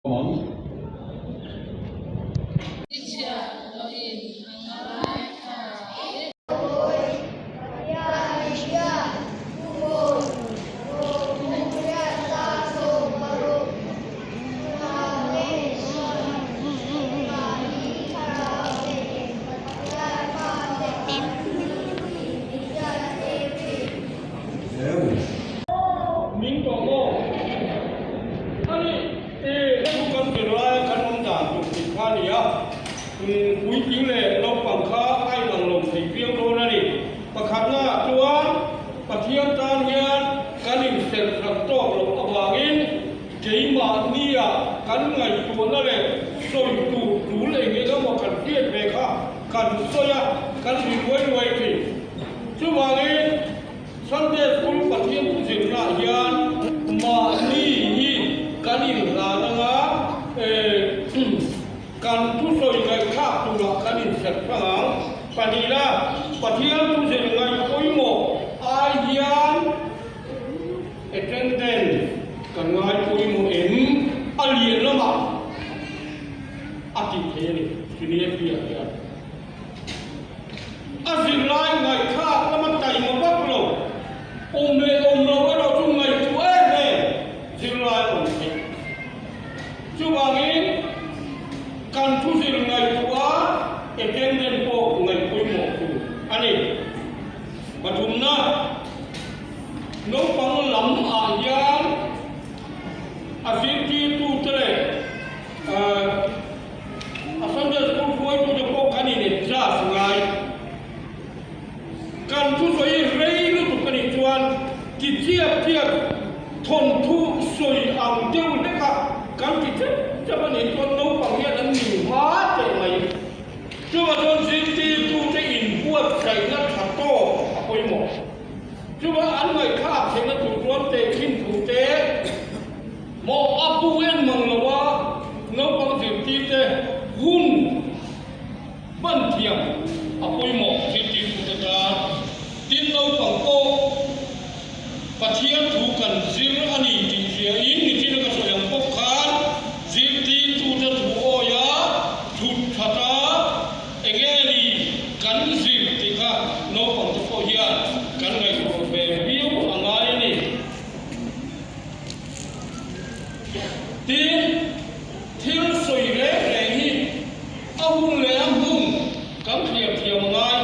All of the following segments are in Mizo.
Ang. I chhiahhlawhin a ngaithla e. Min tawh maw? Ani e thu kan zir laia kan awm dan tur tih kha a ni a, puitling leh naupang kha a inang lo thei viau dawn a ni. Pakhatnaah chuan Pathian tan hian kan inserh hran tawk loh avangin keimahnia kan ngaihtuahna leh sawi tur tul eng eng emaw kan hriat ve kha kan sawi a, kan ri ruai ruai thin. Chuvangin Sunday School Pathian thu zirnaah hian mahni hi kan inhlan anga kan thusawi ngaihthlak turah kan inserh hrang ang. Pahnihna, Pathian thu zir ngaih pawimawh ai hian attendance kan ngai pawimawh em? A lian lamah a tih theih a ni, Senior P-ah hian. A zirlai ngaihthlak lama taima vak lo, awm leh awm lo erawh chu ngaihtuah em em zirlai awm theih. Chuvangin kan thu zir ngaihtuah a attendant pawh ngaih pawimawh tur a ni. Pathumna, naupang lam ah hian a zirtirtute leh A Sunday School hruaitute pawh kan in adjust ngai. Kan thusawi rei lutuk a nih chuan ti chiap chiap thawnthu sawi ang deuh hlek a kan ti chep chep a nih chuan naupang hian an ning hma teh mai. Chuvah chuan zirtirtute inbuatsaihna tha tawk a pawimawh. Chuvah an ngaihthlak theihna tur chuan tehkhin thu te, Maw a pu en mang lo a, naupang zirtirte hun hman thiam a pawimawh zirtirtute tan. Tin, naupang pawh Pathian thu kan zir a ni tih hriain nichina ka sawi ang bawk khan zirtirtute thu awia thut that a enge ni kan zir tih kha naupangte pawh hian kan ngaihtuah ve viau a ngai a ni. Tin, thil sawi reng reng hi a hun leh a hmun kan thliar thiam a ngai.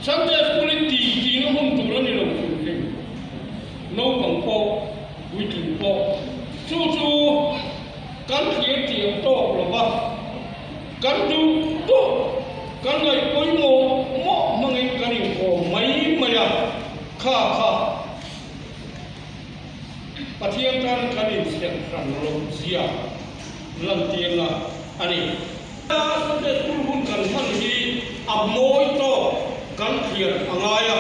Sunday School hi ti tina hun tur a ni lo tur hi naupang pawh, puitling pawh chu chu kan thliar thiam tawk lo va, kan duh duh kan ngaih pawimawh mawh hmangin kan inkawm mai mai a, kha kha. Pathian tan kan inchhiat hran loh zia lantirna a ni. Sunday School hun kan hman hi a mawi tawk kan thliar a ngai a,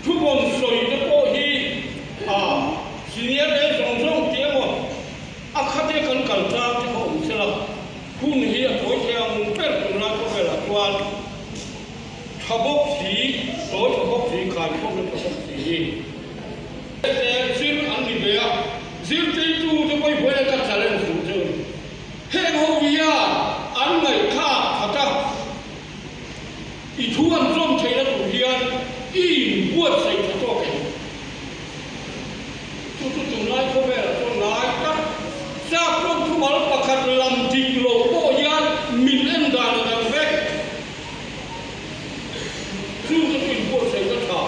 thuvawn sawi te pawh hi a senior te zawng zawng tih emaw a khate kan kal tlang te kha awm sela, hun hi a tawi thei ang ber tunlai khawvelah chuan tha bawk si, tawi tha bawk si, khaikhawmna tha bawk si hi. Zir an ni ve a, zirtirtu te pawh i buaina ka challenge duh che u ni. Heng ho hian an ngaihthlak khat a, i thu an zawm theihna tur hian i inbuatsaih tha tawk em? Chu chu tunlai khawvelah chuan ngai tak chak tawng thumal pakhat lam dik lo pawh hian min en dan a dang vek. Chu chu inbuatsaihna tha.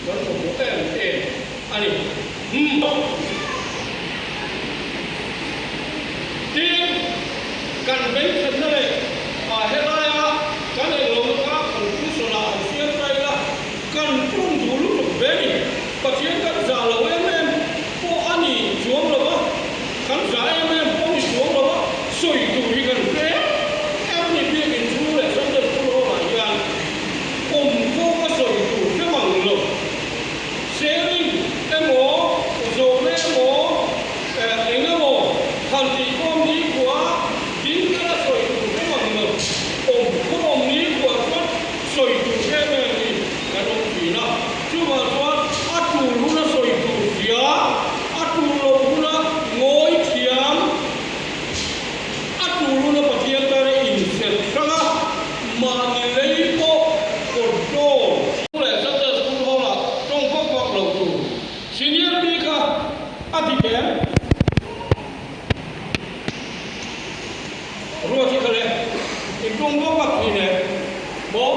Kan mamawh em em a ni. Umm. Tin, kan beithenna leh a helaia kan englo kha conclusion ah han siam ta ila, kan tum duh lutuk ve ni. Pathian kan zah lo em em pawh a ni chuang lo va, kan zah em em pawh a ni chuang lo va, sawi tur hi kan hre em em a ni. Biakin chhung leh Sunday School hall ah hian Awm kawng a sawi tur hre mang lo. Sharing emaw, zawhna emaw, eng emaw han tih khawm ni khua ding kala sawi tur hre. Ruati kha le, i ṭawng vak vak thin e, maw?